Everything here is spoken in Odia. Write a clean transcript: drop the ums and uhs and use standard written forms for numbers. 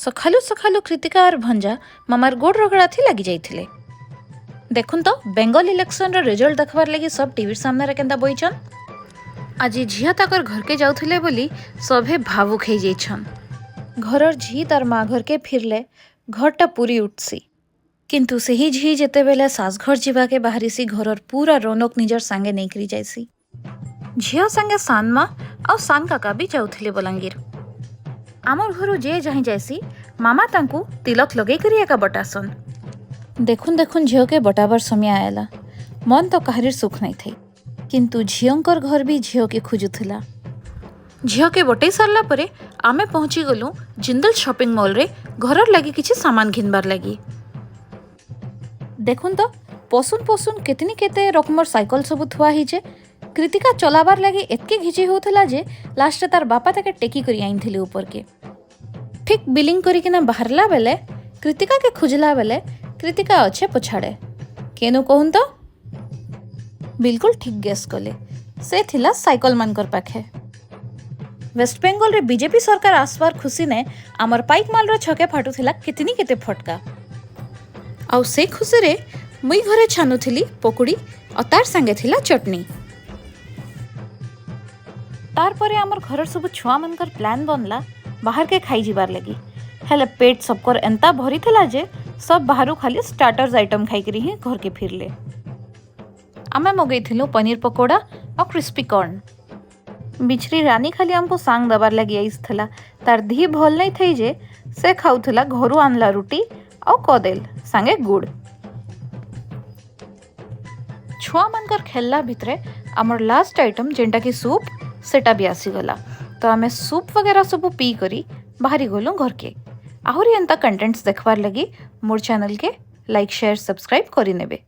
ସକାଳୁ ସକାଳୁ କୃତିକା ଆର୍ ଭଞ୍ଜା ମାମାର ଗୋଡ଼ ରଗଡ଼ାଥି ଲାଗି ଯାଇଥିଲେ। ଦେଖୁନ୍ ତ, ବେଙ୍ଗଲ ଇଲେକ୍ସନର ରେଜଲ୍ଟ ଦେଖବାର ଲାଗି ସବ୍ ଟିଭି ସାମ୍ନାରେ କେନ୍ତା ବଇଛନ୍। ଆଜି ଝିଅ ତାକର ଘରକେ ଯାଉଥିଲେ ବୋଲି ସଭେ ଭାବୁକ ହେଇଯାଇଛନ୍। ଘରର ଝି ତାର ମା ଘରକେ ଫିରଲେ ଘରଟା ପୁରି ଉଠସି, କିନ୍ତୁ ସେହି ଝି ଯେତେବେଲେ ଶାଶଘର ଯିବାକେ ବାହାରିସି, ଘରର ପୁରା ରୌନକ ନିଜର ସାଙ୍ଗେ ନେଇକରି ଯାଏସି। ଝିଅ ସାଙ୍ଗେ ସାନ ମା ଆଉ ସାନ କାକା ବି ଯାଉଥିଲେ ବଲାଙ୍ଗୀର। ଆମର୍ ଘରୁ ଯେ ଯାହିଁ ଯାଏସି, ମାମା ତାଙ୍କୁ ତିଲକ ଲଗେଇକରି ଏକା ବଟାସନ୍। ଦେଖୁନ୍ ଦେଖୁନ୍, ଝିଅକେ ବଟାବାର ସମୟ ଆଏଲା। ମନ ତ କାହାରିର ସୁଖ ନାଇଁ ଥାଇ, କିନ୍ତୁ ଝିଅଙ୍କର ଘର ବି ଝିଅକେ ଖୋଜୁଥିଲା। ଝିଅକେ ବଟେଇ ସାରିଲା ପରେ ଆମେ ପହଞ୍ଚି ଗଲୁ ଜିନ୍ଦଲ ସପିଂ ମଲ୍ରେ, ଘରର ଲାଗି କିଛି ସାମାନ ଘିନବାର ଲାଗି। ଦେଖୁନ୍ ତ, ପଶୁନ୍ ପଶୁନ୍ କେତନି କେତେ ରକମର ସାଇକେଲ ସବୁ ଥୁଆ ହେଇଛେ। କୃତିକା ଚଲାବାର ଲାଗି ଏତ୍କି ଘିଚି ହଉଥିଲା ଯେ ଲାଷ୍ଟରେ ତାର ବାପା ତାକେ ଟେକି କରି ଆଣିଥିଲେ ଉପରକେ। ଠିକ୍ ବିଲିଂ କରିକିନା ବାହାରିଲା ବେଲେ, କୃତିକାକେ ଖୋଜଲା ବେଲେ, କୃତିକା ଅଛେ ପଛାଡ଼େ। କେନୁ କହୁନ୍ ତ? ବିଲକୁଲ ଠିକ୍ ଗେସ୍ କଲେ, ସେ ଥିଲା ସାଇକେଲ ମାନଙ୍କର ପାଖେ। ୱେଷ୍ଟବେଙ୍ଗଲରେ ବିଜେପି ସରକାର ଆସବାର ଖୁସିନେ ଆମର ପାଇକମାଲର ଛକେ ଫାଟୁଥିଲା କେତନି କେତେ ଫଟକା। ଆଉ ସେ ଖୁସିରେ ମୁଇଁ ଘରେ ଛାନୁଥିଲି ପକୁଡ଼ି ଆଉ ତାର ସାଙ୍ଗେ ଥିଲା ଚଟନି। ତାରପରେ ଆମର ଘରର ସବୁ ଛୁଆମାନଙ୍କର ପ୍ଲାନ୍ ବନଲା ବାହାରକେ ଖାଇ ଯିବାର ଲାଗି। ହେଲେ ପେଟ ସବକର ଏନ୍ତା ଭରିଥିଲା ଯେ ସବ୍ ବାହାରୁ ଖାଲି ଷ୍ଟାର୍ଟର୍ସ ଆଇଟମ୍ ଖାଇକରି ହିଁ ଘରକେ ଫିରଲେ। ଆମେ ମଗେଇଥିଲୁ ପନିର ପକୋଡ଼ା ଆଉ କ୍ରିସ୍ପି କର୍ନ। ବିଚରି ରାନୀ ଖାଲି ଆମକୁ ସାଙ୍ଗ ଦେବାର ଲାଗି ଆଇସିଥିଲା। ତାର ଦି ଭଲ ନାଇଁ ଥାଇ ଯେ ସେ ଖାଉଥିଲା ଘରୁ ଆନଲା ରୁଟି ଆଉ କଦେଲ ସାଙ୍ଗେ ଗୁଡ଼। ଛୁଆମାନଙ୍କର ଖେଲଲା ଭିତରେ ଆମର ଲାଷ୍ଟ ଆଇଟମ୍, ଯେନ୍ଟାକି ସୁପ୍, ସେଟା ବି ଆସିଗଲା। ତ ଆମେ ସୁପ୍ ବଗେରା ସବୁ ପିଇ କରି ବାହାରି ଗଲୁ ଘରକେ। ଆହୁରି ଏନ୍ତା କଣ୍ଟେଣ୍ଟସ୍ ଦେଖବାର୍ ଲାଗି ମୋର୍ ଚ୍ୟାନେଲ୍କେ ଲାଇକ୍, ସେୟାର, ସବସ୍କ୍ରାଇବ୍ କରିନେବେ।